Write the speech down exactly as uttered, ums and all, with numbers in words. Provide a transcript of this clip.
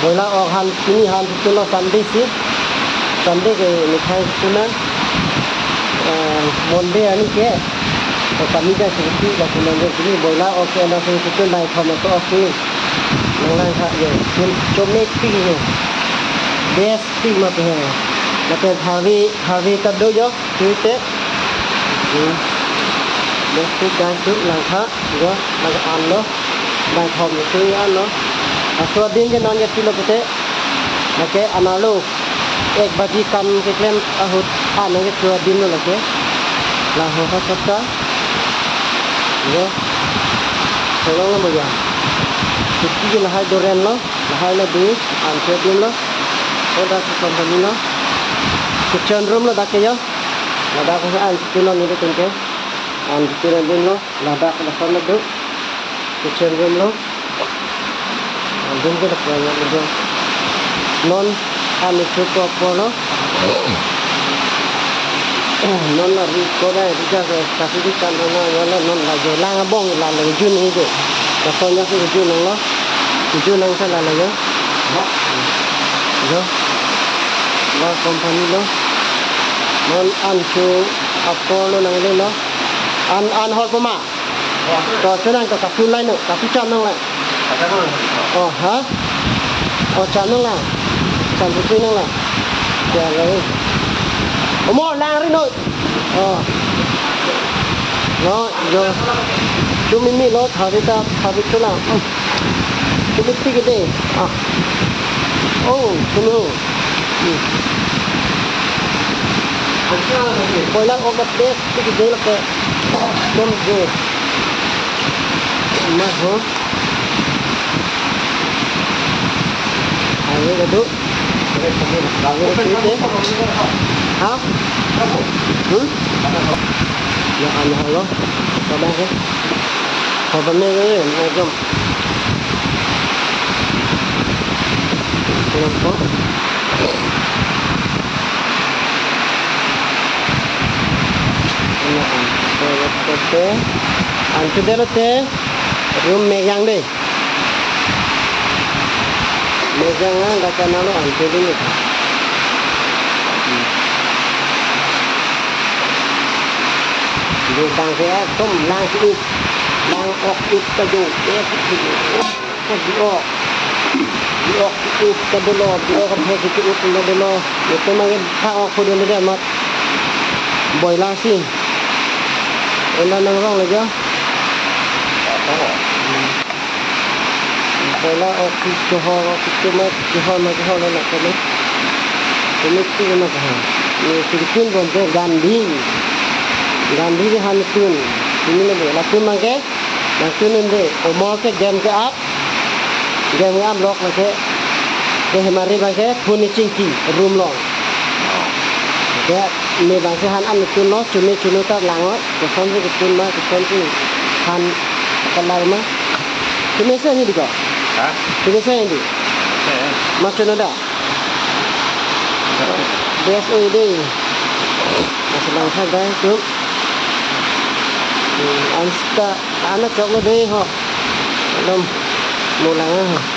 Boiler ok han, pini han chitun lo Sunday si. Sunday ke methang chitun nang. Eh, Monday arni ke. To kami ka sirpi la kunang ke pini boiler ok ke na sing chitun nai thom to ok ni. Nang lang kha ye. Chom, chomepik ye. Best pik ma pe he. Mate tharve, tharve ta do yo. Chute. Hmm. Best pik guys, tu lang kha. Yo, lang an lo. Nai thom tu an lo. Laso adim ke non ya pilo pute. Lake anerlo. Ek baji kam keklem ahut an ke tu adim lo lake. Laho ha sat ta. Yo. Tholong lo ya. Chute ke lahai doren lo. Lahai lo du. An tu adim lo. Oda ke company lo. Kitchen room lo dak ke yo. Ladak ke an tu lo ni tu ke. An tu adim lo. Ladak lason lo du. Kitchen room lo. An dun ke lason lo du. Non an isu ko apor lo. Non la ri ko da ri ja ko kasi di kan na na na non la jo lang abong la lo jun ni de. Lason ya si jun nang lo. Jun nang sa la lo yo. Jo. La company lo. Non an su apor lo nang le lo. An, an hor poma. To, chonang to, kasu lai no, kasu cham nang la. Oh, ha? Oh, cham nang la. Cham putui nang la. Ya, la. Omo, lang ri no. Oh. No, jo. Chomeme lo, tharve ta, tharve chula. Hmm. Chomepik de. Ah. Oh, chume. Hmm. Boiler ok best pik de lake. Chom jo. Ma ho. Ayo, kadu. Ayo, kadu. Ha? Hmm? Ya, ano halo. Pada ke. Pada me, me, me, jom. Kenapa? Ano, ano. Ano, ano. Ano, ano, ano. Room megang de. Megang an dak kanalo an cheding ni. Hmm. Dotang ke ekdom lang ke up. Lang ok up ta jo. Ek di ok. Di ok up ta dolo. Di ok ta si up ta dolo. Itu mangin ha ok ko dolo de mat. Boiler si. Ena nang rong lagi. Boiler ok si Johor ok si Chuma, Johor ma Johor lo na kami. Kami tu na kami. Ni Philippine bon tu Gandhi. Gandhi di han tun. Ini na bola tun mangke. Nang tun ende. Omor ke game ke up. Game ke up lok lake. Ke hemari mangke. Phone ni chingki room lo. Ke me bangsi han an tun lo, chumi chumi ta lang lo, koson si tun ma, koson si han kalar ma. Chumi se ni di ko? Ha? Chumi se ni di? Se. Ma chuna da? Best o de. Mas lang sa dai tu. Hmm, an sta, an chok lo de ho. Alom, mo lang ho.